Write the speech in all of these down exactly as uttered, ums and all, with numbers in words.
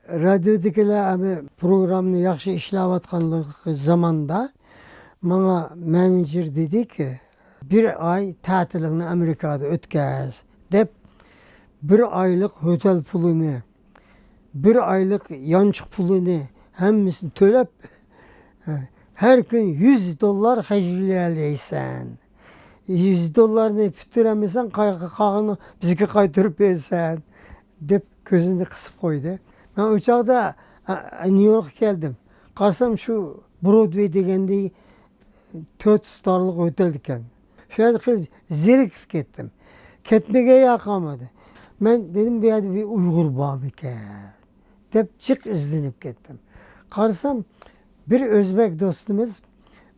رادىيودىكىلەر ئەمدى پروگراممىنى ياخشى ئىشلەۋاتقانلىقى زاماندا ماڭا مېنېجېر دېدىكى، «بىر ئاي تەتىلىڭنى ئامېرىكادا ئۆتكەز» دەپ، بىر ئايلىق ھوتېل پۇلىنى، بىر ئايلىق يانچۇق پۇلىنى ھەممىسىنى تۆلەپ، ھەر كۈن يۈز دوللار خەجلىيەلەيسەن. يۈز دوللارنى پۈتتۈرەلمىسەڭ، قا-، قالغىنىنى بىزگە قايتۇرۇپ بېرىسەن، دەپ كۆزىنى قىسىپ قويدى. مەن ئۇ چاغدا، ئە، نيۇ يوركقا كەلدىم. قارىسام، شۇ برودۋېي دېگەندە تۆت ستارلىق ھوتېل ئىكەن. شۇ يەردە قېلىپ زېرىكىپ كەتتىم. كەتمىگەن يەر قالمىدى. مەن دېدىم، «بۇ يەردە بىر ئۇيغۇر بارمىكەن؟» دەپ جىق ئىزدىنىپ كەتتىم. قارىسام، بىر ئۆزبەك دوستىمىز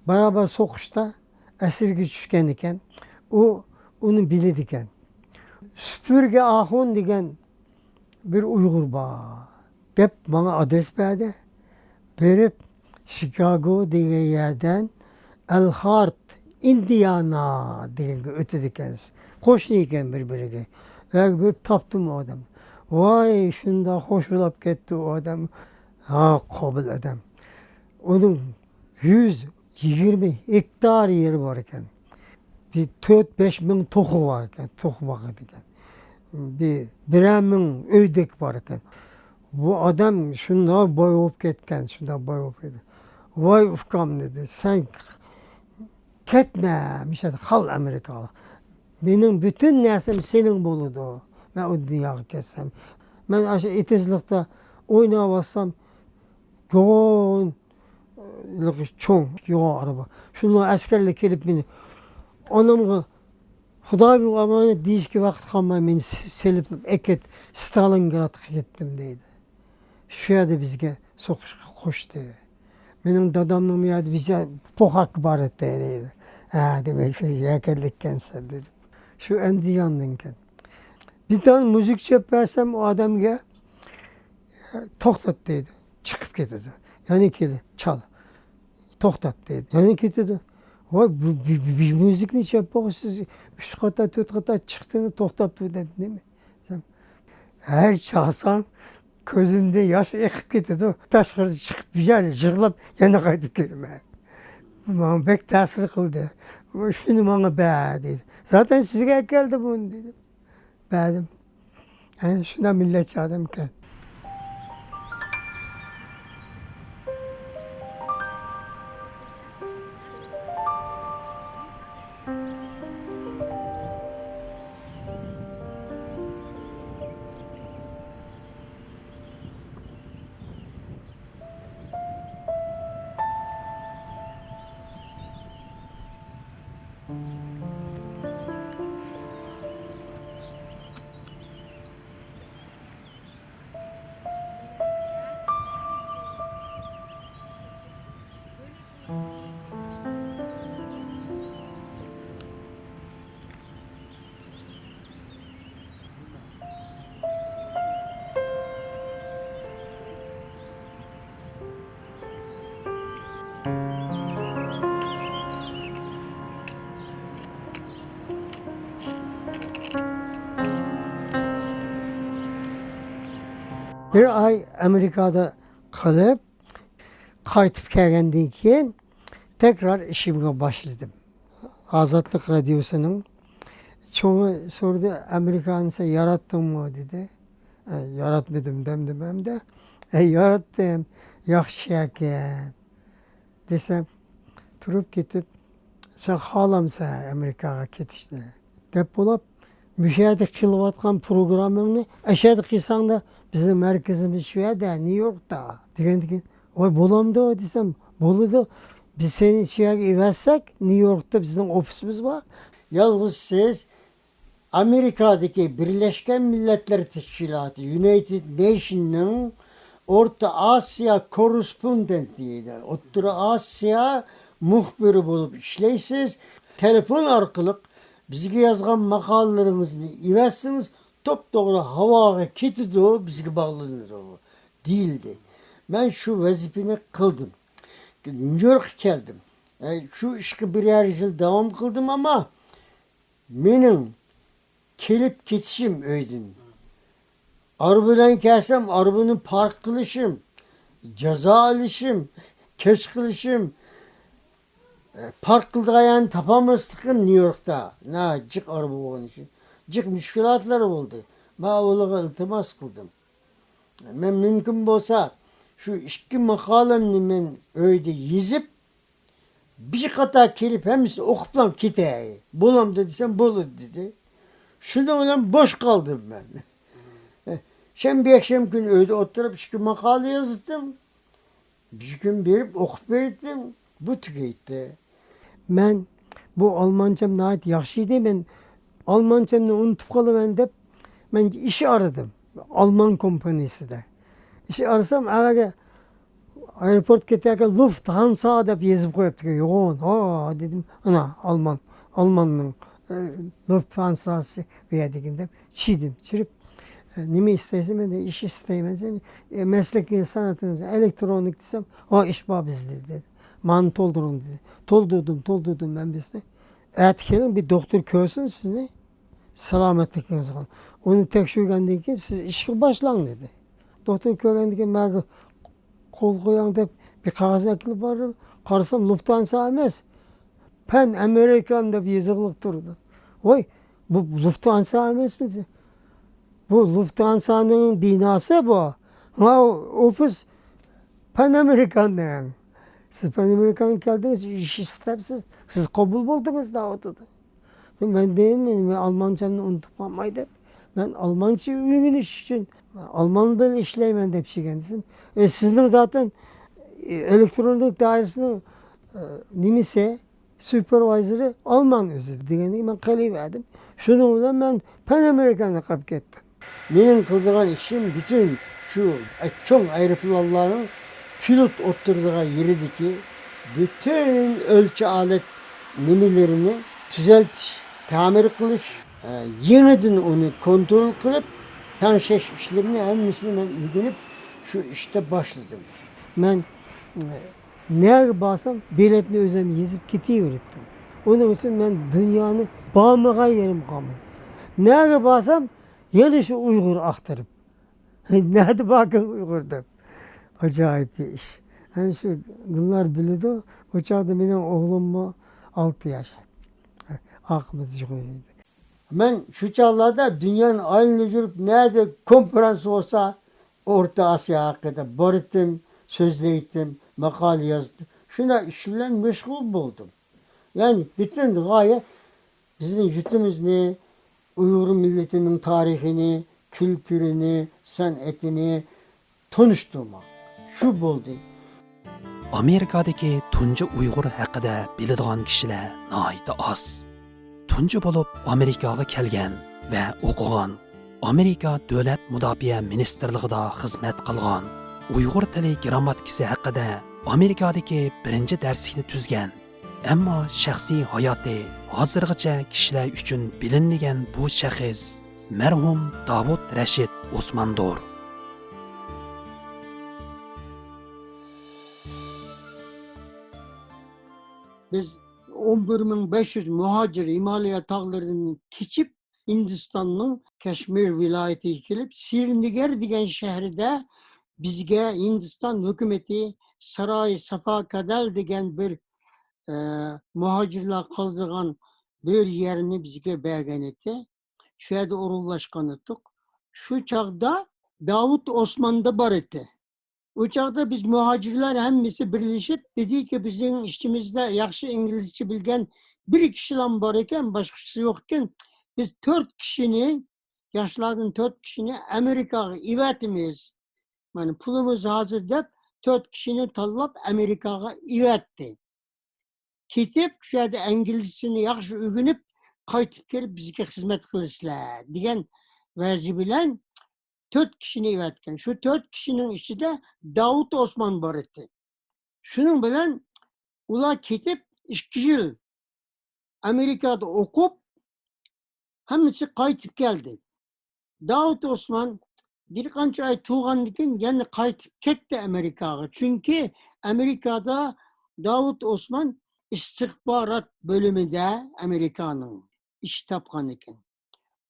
بارابەر سوقۇشتا ئەسىرگە چۈشكەن ئىكەن. ئۇ ئۇنى بىلىدىكەن. سۈپۈرگە ئاخۇن دېگەن بىر ئۇيغۇر بار دەپ ماڭا ئادرېس بەردى. بېرىپ، شىكاگو دېگەن يەردىن ئەلخارت، ئىندىيانا دېگەنگە ئۆتىدىكەنسىز. قوشنا ئىكەن بىر-بىرىگە. ئۇ يەرگە بېرىپ تاپتىم ئۇ ئادەمنى. ۋاي، شۇنداق خوش بولاپ كەتتى ئۇ ئادەم. ھا، قابىل ئادەم. ئۇنىڭ يۈز يىگىرمە گېكتار يېرى بار ئىكەن. بىر تۆت بەش مىڭ توخۇ بار ئىكەن، توخۇ باقىدىكەن. بىر، بىرەر مىڭ ئۆيدەك بار ئىكەن. بۇ ئادەم شۇنداق باي بولۇپ كەتكەن، شۇنداق باي بولۇپ كەتكەن. ۋاي ئۇكام، دېدى، سەن كەتمە، مۇشۇ يەردە قال ئامېرىكاغا. مېنىڭ پۈتۈن نەرسەم سېنىڭ بولىدۇ. مەن ئۇ دۇنياغا كەتسەم. مەن ئاشۇ ئېتىزلىقتا ئويناۋاتسام، يوغان چوڭ يوغان ئارابا. شۇنىڭ ئەسكەرلەر كېلىپ مېنى، ئانامغا، «خۇدايىمغا ئامانەت» دېيىشكە ۋاقىت قالماي مېنى س-، سېلىپ ئەكەت، ستالىنگرادقا كەتتىم دەيدۇ. شۇ يەردە بىزگە سوقۇشقا قوشتى. مېنىڭ دادامنىڭ بۇ يەردە بىزگە پوخاكى بار ئىدى دەيدۇ. ھە، دېمەك، سەن يەكەنلىككەنسەن دېدىم. شۇ ئەندىجاندىن كەلدى. بىر دانە مۇزىكا چېلىپ بەرسەم ئۇ ئادەمگە، «توختات» دەيدۇ. چىقىپ كېتىدۇ. يەنە كېلىپ، «چال.» «توختات» دەيدۇ. يەنە كېتىدۇ. «ۋاي، بۇ، بۇ، بۇ، بۇ مۇزىكىنى چېلىپ بولغان سىز ئۈچ قاتا، تۆت قاتا چىقتىڭىز، توختاپ تۇر» دەپ نېمە؟ ھەر چالسام كۆزۈمدىن ياش ئېقىپ كېتىدۇ. تاشقىرىغا چىقىپ بىر يەردە يىغلاپ يەنە قايتىپ كېلىمەن. ماڭا بەك تەسىر قىلدى. «شۇنى ماڭا بەر» دېدى. «زاتەن سىزگە ئەكەلدى بۇنى» دېدىم. بەردىم. ھە، شۇنداق مىللەتچى ئادەمكەن. بىر ئاي ئامېرىكادا قېلىپ، قايتىپ كەلگەندىن كېيىن تەكرار ئىشىمغا باشلىدىم. ئازادلىق رادىيوسىنىڭ چوڭى سورىدى، «ئامېرىكانى سەن ياراتتىڭمۇ؟» دېدى. «ئە، ياراتمىدىم» دېدىم ھەمدە، «ئە، ياراتتىم، ياخشى شەھەركەن» دېسەم، تۇرۇپ كېتىپ، «سەن خالامسەن ئامېرىكاغا كېتىشنى؟» دەپ بولۇپ، «مۇشۇ يەردە قىلىۋاتقان پروگرامماڭنى ئەشەدە قىلساڭدا، بىزنىڭ مەركىزىمىز شۇ يەردە، نيۇ يوركتا» دېگەندىكىن، «ۋاي، بولامدۇ؟» دېسەم، «بولىدۇ. بىز سېنى شۇ يەرگە ئەۋەتسەك، نيۇ يوركتا بىزنىڭ ئوفىسىمىز بار. يالغۇز سىز ئامېرىكادىكى بىرلەشكەن مىللەتلەر تەشكىلاتى، يۇنايتېد نېيشننىڭ ئورتا ئاسىيا كوررېسپوندېنتى، ئوتتۇرا ئاسىيا مۇخبىرى بولۇپ ئىشلەيسىز. تېلېفون ئارقىلىق بىزگە يازغان ماقالىلىرىڭىزنى ئېۋەتسىڭىز، توپتوغرا ھاۋاغا كېتىدۇ، بىزگە باغلىنىدۇ» دېيىلدى. مەن شۇ ۋەزىپىنى قىلدىم. نيۇ يوركقا كەلدىم. ئەي، شۇ ئىشقا بىرەر يىل داۋام قىلدىم، ئەمما مېنىڭ كېلىپ كېتىشىم ئۆيدىن ئاربا بىلەن كەلسەم، ئاربىنى پارك قىلىشىم، جازا ئېلىشىم، كەچ قىلىشىم، ئە، پارك قىلىدىغان يەرنى تاپالماسلىقىم نيۇ يوركتا. ناھايىتى جىق ئاربا بولغان ئۈچۈن. جىق مۈشكۈلاتلار بولدى. مەن ئۇلارغا ئىلتىماس قىلدىم. مەن مۇمكىن بولسا شۇ ئىككى ماقالەمنى مەن ئۆيدە يېزىپ، بىر قاتار كېلىپ ھەممىسىنى ئوقۇپلا كېتەي. بولامدۇ دېسەم، بولىدۇ دېدى. شۇنىڭ بىلەن بوش قالدىم مەن. شەنبە، يەكشەنبە كۈنى ئۆيدە ئولتۇرۇپ ئىككى ماقالە يازدىم. بىر كۈن بېرىپ ئوقۇپ بەردىم. بۇ تۈگەيتتى. مەن بۇ ئالمانچام ناھايىتى ياخشى ئىدى. مەن ئالمانچامنى ئۇنتۇپ قالىمەن دەپ، مەن ئىش ئارىدىم. ئالمان كومپانىيىسىدە. ئىش ئارىسام، ئەۋەگە ئايروپورت كېتەركەن لۇفتھانسا دەپ يېزىپ قويۇپتىكەن. يوغان، ھا دېدىم. ئانا، ئالمان، ئالماننىڭ، ئە، لۇفتھانساسى بۇ يەردىكىن دەپ چىدىم. چىرىپ، ئە، نېمە ئىستەيسەن؟ مەن دە ئىش ئىستەيمەن دېسەم، ئە، مەسلىكىڭىز، سەنئىتىڭىز ئېلېكترونىك دېسەم، ھا، ئىش بار بىزدە دېدى. مانى تولدۇرۇڭ دېدى. تولدۇردۇم، تولدۇردۇم مەن بىزنى. ئەتە كېلىڭ، بىر دوختۇر كۆرسۇن سىزنى. سالامەتلىكىڭىزغا. ئۇنى تەكشۈرگەندىن كېيىن سىز ئىشقا باشلاڭ دېدى. دوختۇر كۆرگەندىن كېيىن ماڭا قول قويۇڭ دەپ بىر قەغەز ئەكېلىپ باردىم. قارىسام لۇفتانسا ئەمەس، پەن ئامېرىكان دەپ يېزىقلىق تۇرىدۇ. ۋاي، بۇ لۇفتانسا ئەمەسمىدى؟ بۇ لۇفتانسانىڭ بىناسى بۇ. ھا، ئوفىس پەن ئامېرىكاننىڭ. سىز پەن ئامېرىكانغا كەلدىڭىز، ئىش ئىستەپسىز، سىز قوبۇل بولدىڭىز دەۋاتىدۇ. مەن دېدىم، مەن ئالمانچامنى ئۇنتۇپ قالماي دەپ، مەن ئالمانچا ئۆگىنىش ئۈچۈن ئالمان بىلەن ئىشلەيمەن دەپ چىققان دېسەم، ئە، سىزنىڭ زاتەن، ئە، ئېلېكترونلۇق دائىرىسىنىڭ، ئە، نېمىسى، سۇپېرۋايزېرى ئالمان ئۆزى دېگەندىن كېيىن مەن قېلىۋەردىم. شۇنىڭ بىلەن مەن پەن ئامېرىكانغا قېلىپ كەتتىم. مېنىڭ قىلىدىغان ئىشىم پۈتۈن شۇ چوڭ ئايروپىلانلارنىڭ پىلوت ئولتۇرىدىغان يېرىدىكى پۈتۈن ئۆلچە ئالەت نېمىلىرىنى تۈزەلتىش، تەمىر قىلىش، ئە، يېڭىدىن ئۇنى كونترول قىلىپ تەڭشەش ئىشلىرىنى ھەممىسىنى مەن ئۆگىنىپ شۇ ئىشتا باشلىدىم. مەن، ئە، نەگە بارسام بېلەتنى ئۆزۈم يېزىپ كېتىۋېرەتتىم. ئۇنىڭ ئۈچۈن مەن دۇنيانى بارمىغان يېرىم قالمىدى. نەگە بارسام يەنە شۇ ئۇيغۇر ئاختۇرۇپ. نەدە باركەن ئۇيغۇر دەپ. ئاجايىپ بىر ئىش. ئەنە شۇ گۈلنار بىلىدۇ. ئۇ چاغدا مېنىڭ ئوغلۇممۇ ئالتە ياش. ئاقىمىز يوق ئىدى. مەن شۇ چاغلاردا دۇنيانى ئايلىنىپ يۈرۈپ، نەدە كونفېرانس بولسا، ئورتا ئاسىيا ھەققىدە بارىتتىم، سۆزلەيتتىم، ماقالە يازدىم. شۇنداق ئىش بىلەن مەشغۇل بولدۇم. يەنى پۈتۈن غايە بىزنىڭ يۇرتىمىزنى، ئۇيغۇر مىللىتىنىڭ تارىخىنى، كۈلتۈرىنى، سەنئىتىنى تونۇشتۇرماق. شۇ بولدى. ئامېرىكادىكى تۇنجى ئۇيغۇر ھەققىدە بىلىدىغان كىشىلەر ناھايىتى ئاز. تۇنجى بولۇپ ئامېرىكاغا كەلگەن ۋە ئوقۇغان، ئامېرىكا دۆلەت مۇداپىئە مىنىستىرلىقىدا خىزمەت قىلغان، ئۇيغۇر تىلى گىرامماتىكىسى ھەققىدە ئامېرىكادىكى بىرىنچى دەرسلىكنى تۈزگەن، ئەمما شەخسىي ھاياتى ھازىرغىچە كىشىلەر ئۈچۈن بىلىنمىگەن بۇ شەخس مەرھۇم داۋۇت رەشىت ئوسماندۇر. بىز ئون بىر مىڭ بەش يۈز مۇھاجىر ھىمالايا تاغلىرىدىن كېچىپ، ھىندىستاننىڭ كەشمىر ۋىلايىتىگە كېلىپ، سىرىنىگەر دېگەن شەھىرىدە بىزگە ھىندىستان ھۆكۈمىتى ساراي سافا كادال دېگەن بىر، ئە، مۇھاجىرلار قالىدىغان بىر يەرنى بىزگە بەرگەن ئىدى. شۇ يەردە ئورۇنلاشقان ئىدۇق. شۇ چاغدا داۋۇت ئوسمان دا بار ئىدى. ئۇ چاغدا بىز مۇھاجىرلار ھەممىسى بىرلىشىپ دېدىكى، بىزنىڭ ئىچىمىزدە ياخشى ئىنگلىزچە بىلگەن بىر كىشىلام بار ئىكەن، باشقىسى يوق ئىكەن. بىز تۆت كىشىنى، ياشلاردىن تۆت كىشىنى ئامېرىكاغا ئېۋەتىمىز. مانا پۇلىمىز ھازىر دەپ، تۆت كىشىنى تاللاپ ئامېرىكاغا ئېۋەتتى. كېتىپ، شۇ يەردە ئىنگلىزچىنى ياخشى ئۆگىنىپ، قايتىپ كېلىپ بىزگە خىزمەت قىلىسىلەر دېگەن ۋەجى بىلەن تۆت كىشىنى ئەۋەتكەن. شۇ تۆت كىشىنىڭ ئىچىدە داۋۇت ئوسمان بار ئىدى. شۇنىڭ بىلەن ئۇلار كېتىپ ئىككى يىل ئامېرىكادا ئوقۇپ، ھەممىسى قايتىپ كەلدى. داۋۇت ئوسمان بىر قانچە ئاي تۇرغاندىن كېيىن يەنە قايتىپ كەتتى ئامېرىكاغا. چۈنكى ئامېرىكادا داۋۇت ئوسمان ئىستىخبارات بۆلۈمىدە ئامېرىكانىڭ ئىش تاپقان ئىكەن.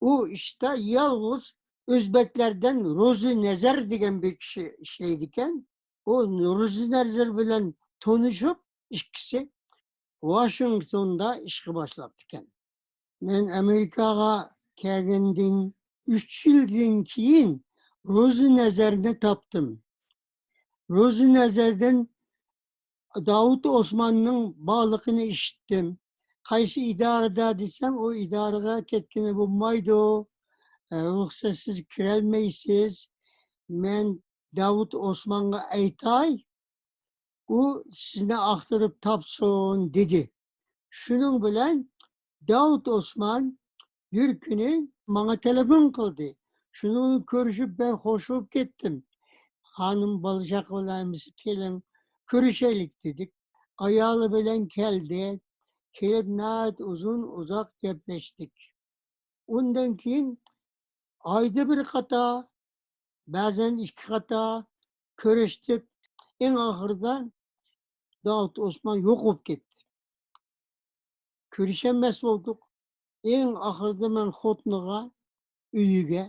ئۇ ئىشتا يالغۇز ئۆزبەكلەردىن روزى نەزەر دېگەن بىر كىشى ئىشلەيدىكەن. ئۇ روزى نەزەر بىلەن تونۇشۇپ، ئىككىسى ۋاشىنگتوندا ئىشقا باشلاپتىكەن. مەن ئامېرىكاغا كەلگەندىن ئۈچ يىلدىن كېيىن روزى نەزەرنى تاپتىم. روزى نەزەردىن داۋۇت ئوسماننىڭ بارلىقىنى ئىشىتتىم. قايسى ئىدارىدە دېسەم، ئۇ ئىدارىگە كەتكىلى بولمايدۇ، ئە، رۇخسەتسىز كىرەلمەيسىز. مەن داۋۇت ئوسمانغا ئېيتاي، ئۇ سىزنى ئاختۇرۇپ تاپسۇن، دېدى. شۇنىڭ بىلەن داۋۇت ئوسمان بىر كۈنى ماڭا تېلېفون قىلدى. شۇنىڭ بىلەن كۆرۈشۈپ، بەك خوش بولۇپ كەتتىم. خانىم، بالا-چاقا بىلەن ھەممىسى، كېلىڭ، كۆرۈشەيلىك، دېدۇق. ئايالى بىلەن كەلدى. كېلىپ ناھايىتى ئۇزۇن-ئۇزاق گەپلەشتۇق. ئۇندىن كېيىن ئايدا بىر قاتا، بەزەن ئىككى قاتا كۆرۈشتۇق. ئەڭ ئاخىرىدا داۋۇت ئوسمان يوق بولۇپ كەتتى. كۆرۈشەلمەس بولدۇق. ئەڭ ئاخىرىدا مەن خوتۇنىغا، ئۆيىگە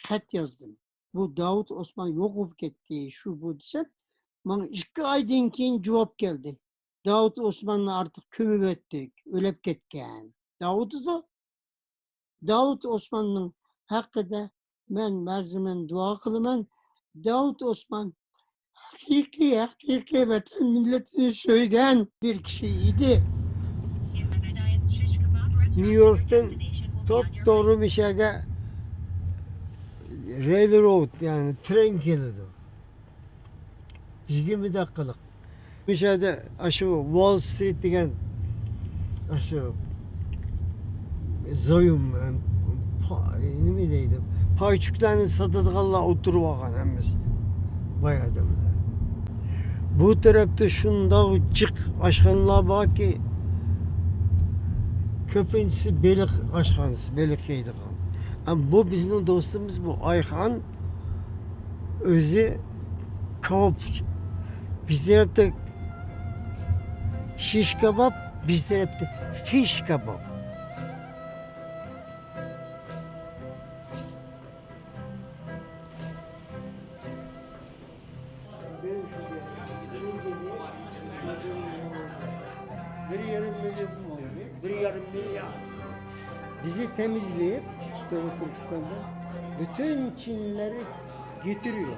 خەت يازدىم. بۇ داۋۇت ئوسمان يوق بولۇپ كەتتى، شۇ بۇ دېسەم، ماڭا ئىككى ئايدىن كېيىن جاۋاب كەلدى. داۋۇت ئوسماننى ئارتۇق كۆمۈۋەتتۇق، ئۆلۈپ كەتكەن. داۋۇت ئىدى. داۋۇت ئوسماننىڭ ھەققىدە مەن مەزمۇن دۇئا قىلىمەن. داۋۇت ئوسمان ھەقىقىي، ھەقىقىي ۋەتەن مىللىتىنى سۆيگەن بىر كىشى ئىدى. نيۇ يوركتىن توپتوغرا مۇشەگە رېيلروود، يەنى ترېن كېلىدۇ. يىگىرمە دەقىقىلىق. مۇشۇ يەردە ئاشۇ ۋول سترىت دېگەن، ئاشۇ زويۇم، پا-، نېمە دەيدۇ؟ پايچۇكلارنى ساتىدىغانلار ئولتۇرۇپ ئالغان ھەممىسى. باي ئادەملەر. بۇ تەرەپتە شۇنداق جىق ئاشخانىلار باركى، كۆپىنچىسى بېلىق ئاشخانىسى، بېلىق يەيدىغان. ئەمما بۇ بىزنىڭ دوستىمىز، بۇ ئايخان. ئۆزى كاۋاپ. بىز تەرەپتە شىش كاۋاپ، بىز تەرەپتە فىش كاۋاپ. بىر يېرىم مىليون، بىر يېرىم مىليارد. Bizi temizleyip Doğu Türkistan'da bütün Çinlileri getiriyor.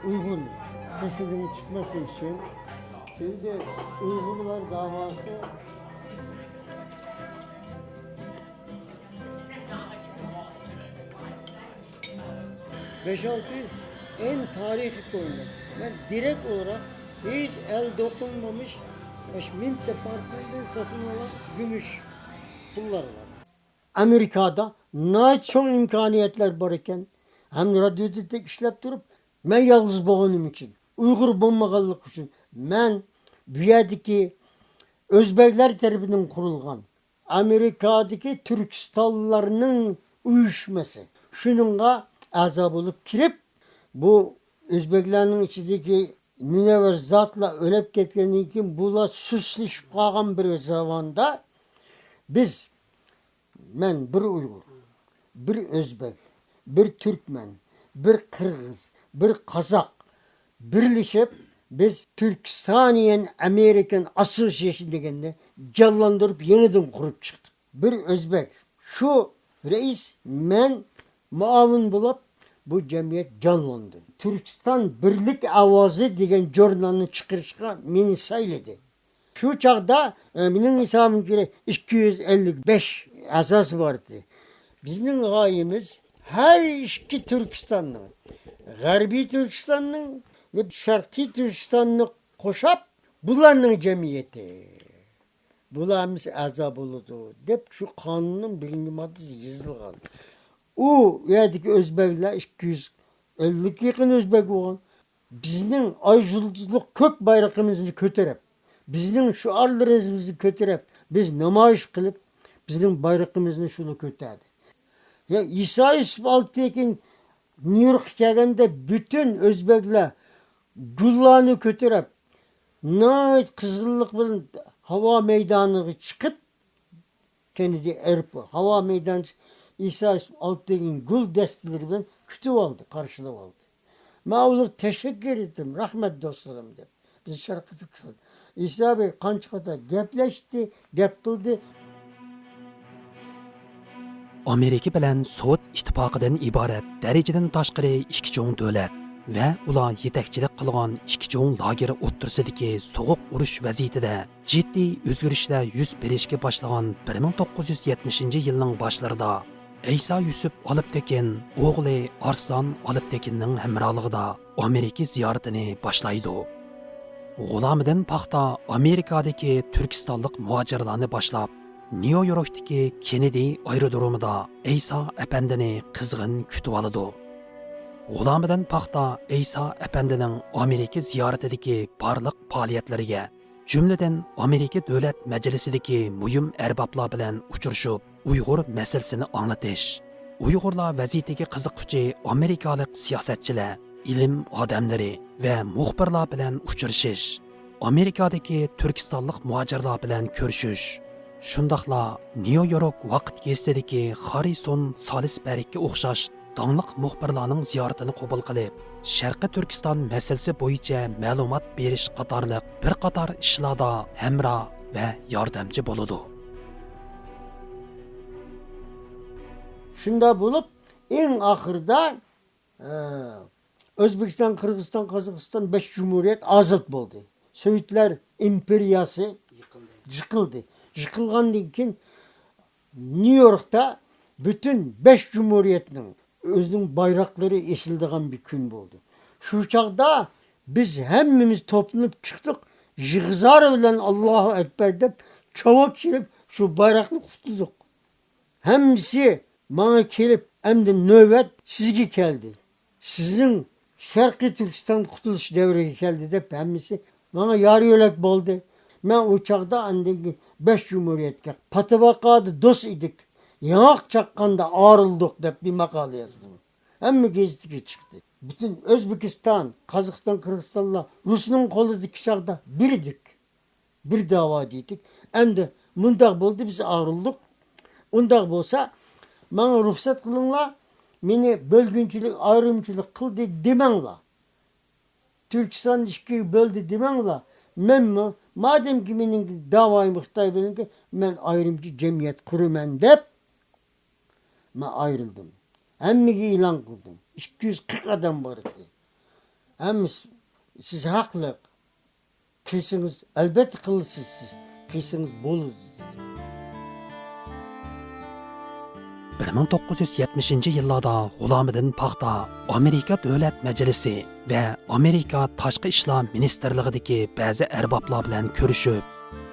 Uygur sesinin çıkması için, şimdi Uygurlar davası. Beş-altı yüz en tarihi koyunlar. Ben direkt olarak hiç el dokunmamış, baş Mint Departmanı'ndan satın alan gümüş pullar var. ئامېرىكادا ناھايىتى چوڭ ئىمكانىيەتلەر بار ئىكەن. ھەم رادىيودا تېك ئىشلەپ تۇرۇپ، مەن يالغۇز بولغىنىم ئۈچۈن، ئۇيغۇر بولمىغانلىقى ئۈچۈن، مەن بۇ يەردىكى ئۆزبەكلەر تەرىپىدىن قۇرۇلغان ئامېرىكادىكى تۈركىستانلارنىڭ ئۇيۇشمىسى، شۇنىڭغا ئەزا بولۇپ كىرىپ، بۇ ئۆزبەكلەرنىڭ ئىچىدىكى مۇنەۋۋەر زاتلار ئۆلۈپ كەتكەندىن كېيىن، بۇلار سۇسلىشىپ قالغان بىر زاماندا، بىز، مەن بىر ئۇيغۇر، بىر ئۆزبەك، بىر تۈركمەن، بىر قىرغىز، بىر قازاق بىرلىشىپ، بىز تۈركىستانىيەن ئامېرىكان ئاسسوسىيېشن دېگەننى جانلاندۇرۇپ، يېڭىدىن قۇرۇپ چىقتۇق. بىر ئۆزبەك، شۇ رەئىس، مەن مۇئاۋىن بولۇپ، بۇ جەمئىيەت جانلاندى. تۈركىستان بىرلىك ئاۋازى دېگەن ژۇرنالنى چىقىرىشقا مېنى سايلىدى. شۇ چاغدا، ئە، مېنىڭ ھېسابىمغا كۆرە، ئىككى يۈز ئەللىك بەش ئەزاسى بار ئىدى. بىزنىڭ غايىمىز ھەر ئىككى تۈركىستاننىڭ، غەربىي تۈركىستاننىڭ ۋە شەرقىي تۈركىستاننى قوشاپ، بۇلارنىڭ جەمئىيىتى. بۇلار ھەممىسى ئەزا بولىدۇ، دەپ شۇ قانۇننىڭ بىرىنچى ماددىسى يېزىلغان. ئۇ يەردىكى ئۆزبەكلەر ئىككى يۈز ئەللىككە يېقىن ئۆزبەك بولغان. بىزنىڭ ئاي يۇلتۇزلۇق كۆك بايرىقىمىزنى كۆتۈرۈپ، بىزنىڭ شوئارلىرىمىزنى كۆتۈرۈپ، بىز نامايىش قىلىپ، بىزنىڭ بايرىقىمىزنى شۇلار كۆتەردى. يا ئىسا يۈسۈپ ئالتىنكى نيۇ يوركقا كەلگەندە پۈتۈن ئۆزبەكلەر گۈللارنى كۆتۈرۈپ، ناھايىتى قىزغىنلىق بىلەن ھاۋا مەيدانىغا چىقىپ، كېننېدى ئېرپورت، ھاۋا مەيدانى، ئىسا ئالتىنگىن گۈل دەستىلىرى بىلەن كۈتۈۋالدى، قارشىلىۋالدى. مەن ئۇلارغا تەشەككۈر ئېيتتىم، رەھمەت دوستلىرىم دەپ. بىز شەرقىي تۈركىستان. ئىسا بەگ قانچە قېتىم گەپلەشتى، گەپ قىلدى. ئامېرىكا بىلەن سوۋېت ئىتتىپاقىدىن ئىبارەت دەرىجىدىن تاشقىرى ئىككى چوڭ دۆلەت ۋە ئۇلار يېتەكچىلىك قىلغان ئىككى چوڭ لاگېر ئوتتۇرىسىدىكى سوغۇق ئۇرۇش ۋەزىيىتىدە جىددىي ئۆزگىرىشلەر يۈز بېرىشكە باشلىغان بىر مىڭ توققۇز يۈز يەتمىشىنچى يىلنىڭ باشلىرىدا، ئەيسا يۈسۈپ ئالپتېكىن ئوغلى ئارسلان ئالپتېكىننىڭ ھەمراھلىقىدا ئامېرىكا زىيارىتىنى باشلايدۇ. غۇلامىدىن پاختا ئامېرىكادىكى تۈركىستانلىق مۇھاجىرلارنى باشلاپ، نيۇ يوركتىكى كېننېدى ئايرودرومىدا ئەيسا ئەپەندىنى قىزغىن كۈتۈۋالىدۇ. غۇلامىدىن پاختا ئەيسا ئەپەندىنىڭ ئامېرىكا زىيارىتىدىكى بارلىق پائالىيەتلىرىگە، جۈملىدىن ئامېرىكا دۆلەت مەجلىسىدىكى مۇھىم ئەربابلار بىلەن ئۇچرىشىپ، ئۇيغۇر مەسىلىسىنى ئاڭلىتىش، ئۇيغۇرلار ۋەزىيىتىگە قىزىققۇچى ئامېرىكالىق سىياسەتچىلەر، ئىلىم ئادەملىرى ۋە مۇخبىرلار بىلەن ئۇچرىشىش، ئامېرىكادىكى تۈركىستانلىق مۇھاجىرلار بىلەن كۆرۈشۈش، شۇنداقلا نيۇ يورك ۋاقىت گېزىتىدىكى خاررىسون سالىسبەرگكە ئوخشاش داڭلىق مۇخبىرلارنىڭ زىيارىتىنى قوبۇل قىلىپ، شەرقىي تۈركىستان مەسىلىسى بويىچە مەلۇمات بېرىش قاتارلىق بىر قاتار ئىشلاردا ھەمراھ ۋە ياردەمچى بولىدۇ. شۇنداق بولۇپ، ئەڭ ئاخىرىدا، ئە، ئۆزبېكىستان، قىرغىزىستان، قازاقىستان، بەش جۇمھۇرىيەت ئازاد بولدى. سوۋېتلار ئىمپېرىيەسى يىقىلدى. يىقىلغاندىن كېيىن، نيۇ يوركتا پۈتۈن بەش جۇمھۇرىيەتنىڭ ئۆزىنىڭ بايراقلىرى ئېسىلىدىغان بىر كۈن بولدى. شۇ چاغدا بىز ھەممىمىز توپلىنىپ چىقتۇق. يىغا-زار بىلەن «ئاللاھۇ ئەكبەر» دەپ، چاۋاك چېلىپ، شۇ بايراقنى قۇتلىدۇق. ھەممىسى ماڭا كېلىپ، «ئەمدى نۆۋەت سىزگە كەلدى. سىزنىڭ شەرقىي تۈركىستان قۇتۇلۇش دەۋرىگە كەلدى» دەپ، ھەممىسى ماڭا يار-يۆلەك بولدى. مەن ئۇ چاغدا ئاندىن كېيىن بەش جۇمھۇرىيەتكە «پاتىۋاقادا دوست ئىدىك، ياڭاق چاققاندا ئايرىلدۇق» دەپ بىر ماقالە يازدىم. ھەممە گېزىتكە چىقتى. پۈتۈن ئۆزبېكىستان، قازاقىستان، قىرغىزىستانلار رۇسنىڭ قولىدىكى چاغدا بىر ئىدۇق. بىر داۋا دېدۇق. ئەمدى مۇنداق بولدى، بىز ئايرىلدۇق. ئۇنداق بولسا، ماڭا رۇخسەت قىلىڭلار، مېنى بۆلگۈنچىلىك، ئايرىمچىلىق قىلدى دېمەڭلار. تۈركىستاننى ئىككىگە بۆلدى دېمەڭلار. مەنمۇ، مادەمكى مېنىڭ داۋايىم خىتاي بىلەنكى، مەن ئايرىمچە جەمئىيەت قۇرىمەن دەپ، مەن ئايرىلدىم. ھەممىگە ئېلان قىلدىم. ئىككى يۈز قىرىق ئادەم بار ئىدى. ھەممىسى، سىز ھەقلىق. قىلسىڭىز، ئەلۋەتتە قىلىسىز سىز. قىلسىڭىز بولىدۇ، دېدى. بىر مىڭ توققۇز يۈز يەتمىشىنچى يىللاردا غۇلامىدىن پاختا ئامېرىكا دۆلەت مەجلىسى ۋە ئامېرىكا تاشقى ئىشلار مىنىستىرلىقىدىكى بەزى ئەربابلار بىلەن كۆرۈشۈپ،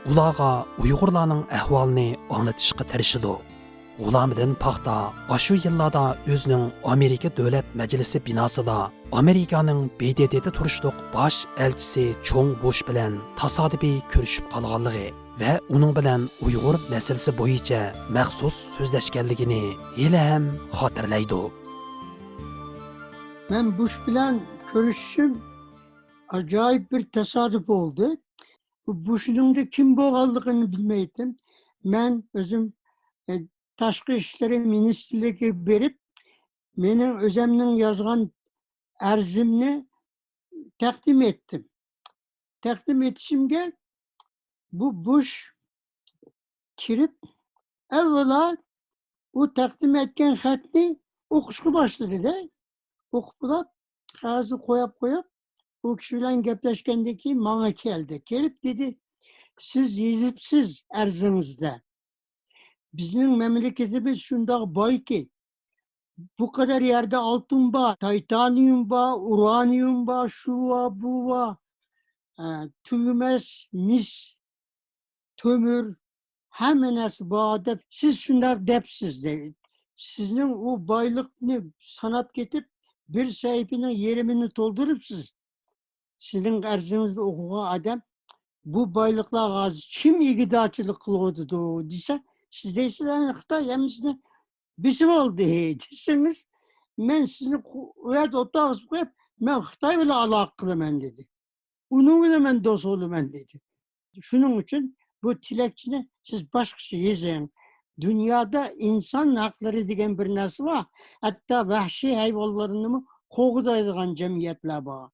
ئۇلارغا ئۇيغۇرلارنىڭ ئەھۋالىنى ئاڭلىتىشقا تىرىشىدۇ. غۇلامىدىن پاختا ئاشۇ يىللاردا ئۆزىنىڭ ئامېرىكا دۆلەت مەجلىسى بىناسىدا ئامېرىكانىڭ ب د د دا تۇرۇشلۇق باش ئەلچىسى چوڭ بۇش بىلەن تاسادىپىي كۆرۈشۈپ قالغانلىقى ۋە ئۇنىڭ بىلەن ئۇيغۇر مەسىلىسى بويىچە مەخسۇس سۆزلەشكەنلىكىنى ھېلىھەم خاتىرىلەيدۇ. مەن بۇش بىلەن كۆرۈشۈشۈم ئاجايىپ بىر تاسادىپ بولدى. بۇ بۇشنىڭدا كىم بولغانلىقىنى بىلمەيتتىم. مەن ئۆزۈم، ئە، تاشقى ئىشلىرى مىنىستىرلىكىگە بېرىپ، مېنىڭ ئۆزەمنىڭ يازغان ئەرزىمنى تەقدىم ئېتتىم. تەقدىم ئېتىشىمگە بۇ بۇش كىرىپ، ئەۋۋەلا ئۇ تەقدىم ئەتكەن خەتنى ئوقۇشقا باشلىدى-دە. ئوقۇپ بولاپ، قەغەزنى قويۇپ قويۇپ، ئۇ كىشى بىلەن گەپلەشكەندىن كېيىن ماڭا كەلدى. كېلىپ دېدى، سىز يېزىپسىز ئەرزىڭىزدە، بىزنىڭ مەملىكىتىمىز شۇنداق بايكى، بۇ قەدەر يەردە ئالتۇن بار، تايتانىيۇم بار، ئۇرانىيۇم بار، شۇ بار، بۇ بار، ئە، تۈگىمەس مىس، تۆمۈر، ھەممە نەرسە بار دەپ، سىز شۇنداق دەپسىز، دەيدۇ. سىزنىڭ ئۇ بايلىقنى ساناپ كېتىپ، بىر سەھىپىنىڭ يېرىمىنى تولدۇرۇپسىز. سىزنىڭ ئەرزىڭىزنى ئوقۇغان ئادەم، بۇ بايلىقلارغا ھازىر كىم ئىگىدارچىلىق قىلىۋاتىدۇ دېسە، سىز دەيسىز، ئەنە خىتاي ھەممىسىنى بېسىۋالدى دېسىڭىز، مەن سىزنى قو-، ئۇ يەردە ئولتۇرغۇزۇپ قويۇپ، مەن خىتاي بىلەن ئالاقە قىلىمەن، دېدى. ئۇنىڭ بىلەن مەن دوست بولىمەن دېدى. شۇنىڭ ئۈچۈن بۇ تىلەكچىنى سىز باشقىچە يېزىڭ. دۇنيادا ئىنسان ھەقلىرى دېگەن بىر نەرسە بار. ھەتتا ۋەھشىي ھايۋانلارنىمۇ قوغدايدىغان جەمئىيەتلەر بار.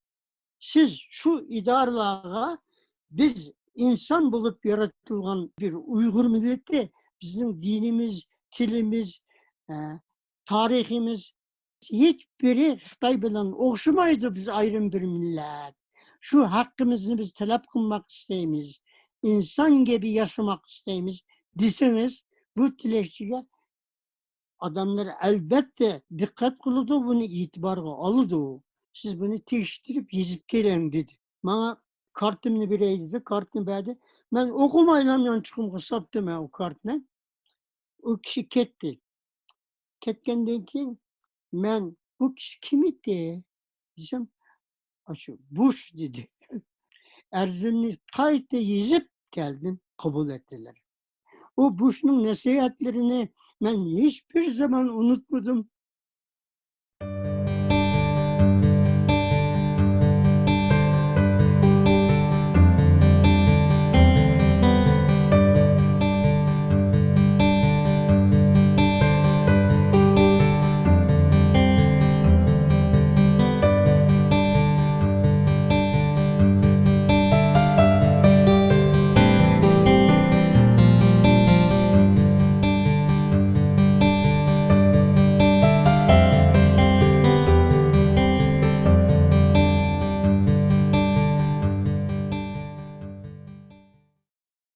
سىز شۇ ئىدارىلەرگە بىز ئىنسان بولۇپ يارىتىلغان بىر ئۇيغۇر مىللىتى، بىزنىڭ دىنىمىز، تىلىمىز، ئە، تارىخىمىز، ھېچبىرى خىتاي بىلەن ئوخشىمايدۇ، بىز ئايرىم بىر مىللەت. شۇ ھەققىمىزنى بىز تەلەپ قىلماق ئىستەيمىز. ئىنسان كەبى ياشىماق ئىستەيمىز دېسىڭىز، بۇ تىلەكچىگە ئادەملەر ئەلبەتتە دىققەت قىلىدۇ، بۇنى ئېتىبارغا ئالىدۇ. سىز بۇنى تېگىشتۈرۈپ يېزىپ كېلىڭ دېدى. ماڭا كارتىمنى بېرەي دېدى، كارتىنى بەردى. مەن ئوقۇمايلا يانچۇقۇمغا ساپتىم مەن ئۇ كارتنى. ئۇ كىشى كەتتى. كەتكەندىن كېيىن مەن، بۇ كىشى كىم ئىدى دېسەم، ئاشۇ بۇش دېدى. ئەرزىمنى قايتا يېزىپ كەلدىم، قوبۇل ئەتتىلەر. ئۇ بۇشنىڭ نەسىھەتلىرىنى مەن ھېچبىر زامان ئۇنتۇمىدىم.